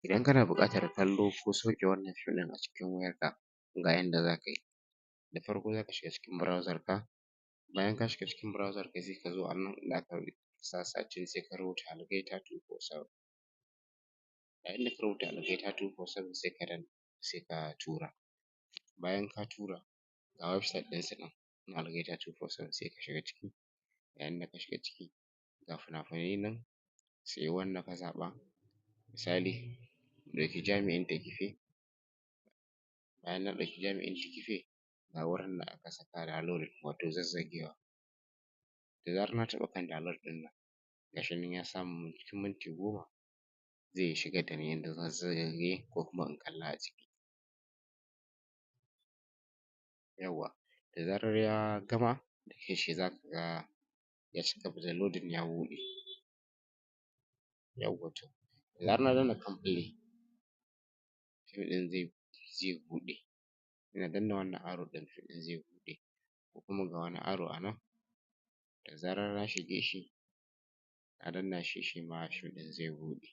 Idan kana buƙatar kallo ko sauke wannan fim ɗin a cikin wayarka, ga yanda za ka yi. Da farko, za ka shiga cikin browser ka. Bayan ka shiga cikin browser ka, sai ka zo a nan inda aka sa searching, sai ka rubuta Algaita 247. Yayin da ka rubuta Algaita 247, sai ka danna, sai ka tura. Bayan ka tura, ga website ɗinsu nan na Algaita 247, sai ka shiga ciki. Yayin da ka shiga ciki, ga fina-finai nan, sai wanda ka zaɓa. Misali, mu ɗauki Jami'in Takife. Bayan na ɗauki Jami'in Takife, ga wurin da aka saka download, wato zazzagewa. Da zarar na taɓa kan download ɗin nan, gashi nan ya samu, cikin minti 10 zai shigar da ni yanda zan zazzage ko kuma in kalla a ciki. Yawwa, da zarar ya gama da shi, za ka ga ya ci gaba da loading, ya buɗe. Yawwa, to da zarar na danna kan play, fim ɗin zai buɗe. Ina danna wannan arrow ɗin, fim ɗin zai buɗe. Ko kuma ga wani arrow a nan, da zarar na shige shi, na danna shi, shi ma fim ɗin zai buɗe.